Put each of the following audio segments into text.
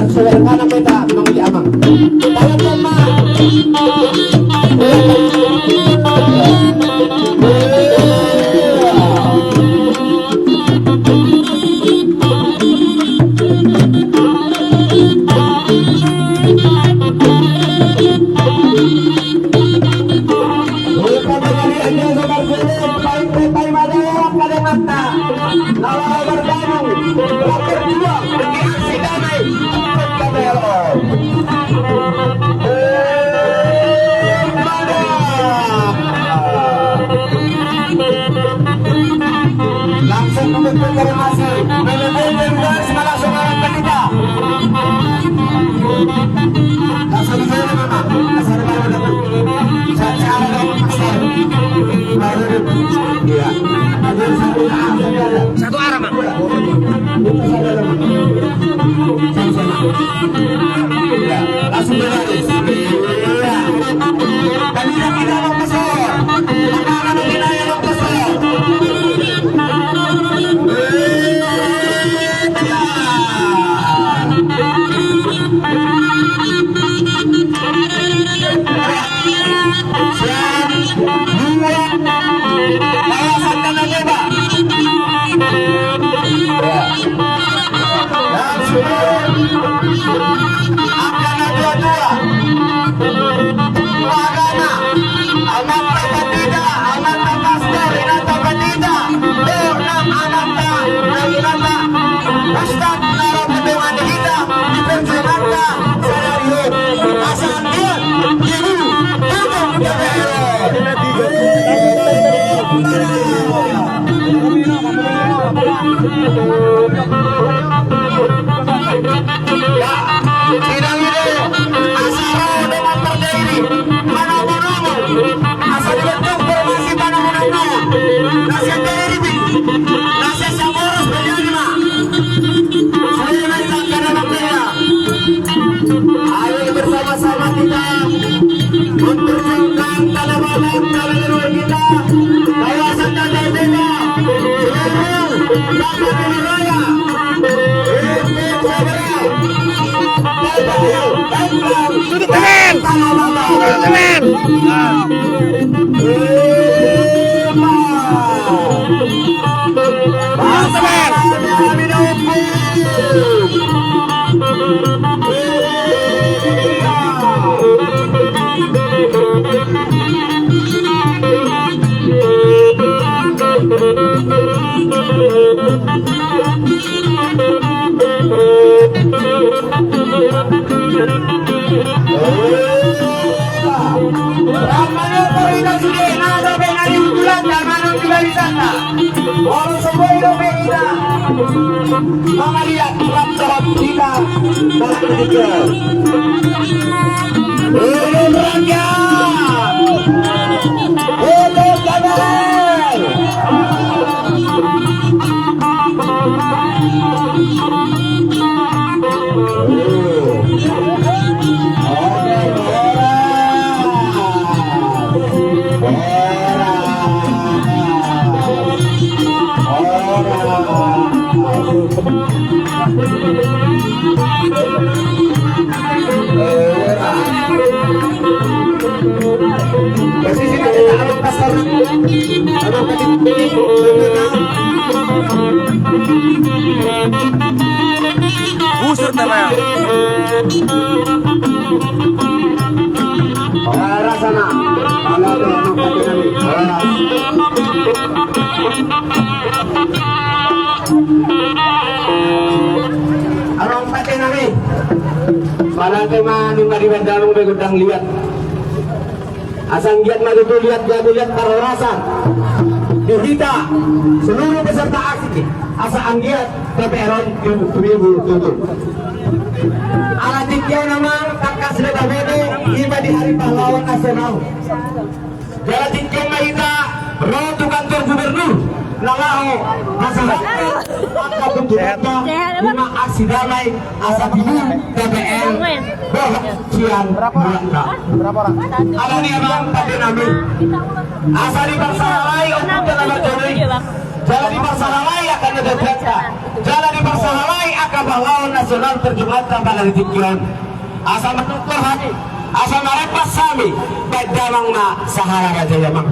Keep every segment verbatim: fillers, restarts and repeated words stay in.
Saudara kanan beta, Amang Uli Amang. Tangan ma. Langsung membentuk formasi. Manajemen Bebas langsung arah ke kita. Langsung di sana, Mama. Langsung di sana, Mama. Saya, saya ada master. Baru, iya. Satu arah, Mang. Iya. Langsung berlari. Iya. Tadi yang kita mau kesel. Sekarang kita yang mau kesel. Angka na tua-tua. Bagana, amanta pandita, amanta pastor, inanta pandita, dohot nang amanta, nang inanta, ustad na ro mandongani hita di perjuangan na sadari on. Asa anggiat di hulu tutung T P R. Sidang i do asa ro dongan pardairi manomu-nomu, asa dibentuk formasi panomu-nomu na sian dairi, na sian Samoros, Banyuwangi ma. Sude ma i, angka na mangkena. Ayo bersama-sama kita memperjuangkan tanah Batak, tanah leluhur kita. Kawasan Danau Toba, Semarang, Tapanuli Raya. Tanah Batak. Tanah Batak. Rap manopor hita sude, na dope na di unggulan, na manang di barisan na. Molo so boi dope hita mangaliat rap dohot hita, mangaliat. Ulun rakyat, ulun damai. Buset, tara. Horas, anak. Horas. Adong pate nami. Pala tema nunga di Bandung be gondang liat. Asa anggiat ma tutu liat jabu, liat parhorasan di hita seluruh peserta aksi. Asa anggiat T P R on tumibu tutu. Ala tingki on, amang, tangkas do taboto, i ma di Hari Pahlawan Nasional. Jala tingki on ma hita ro tu kantor gubernur na laho pasahat angka tuntutan, ima aksi damai, asa tibu T P R dohot sian mulakna. Alani, amang, pate nami, asa diparsahalai ompung na marjolo i, jala diparsahalai angka na dapot, jala diparsahalai Pahlawan nasional perjuangan tabalan di tingki on. Asa manungkun hami, asa marempas hami, baen damang ma sahala raja i, amang.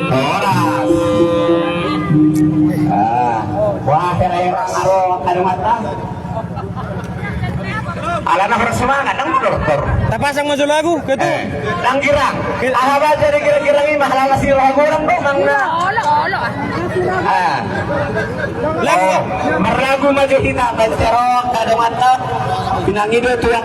Horas. Ah, wah, hera-hera aro, aro mata. Alana horas semangat, nang dortor. Tapasang ma jo lagu, ketu. Eh, nang girang. Aha ba jadi girang-girang i, mahalala si roha godang do, nang na. Olo, olo. Ah. Lagu. Oh, marlagu ma jo hita, baen serok, ado mata. Pinangido tu yang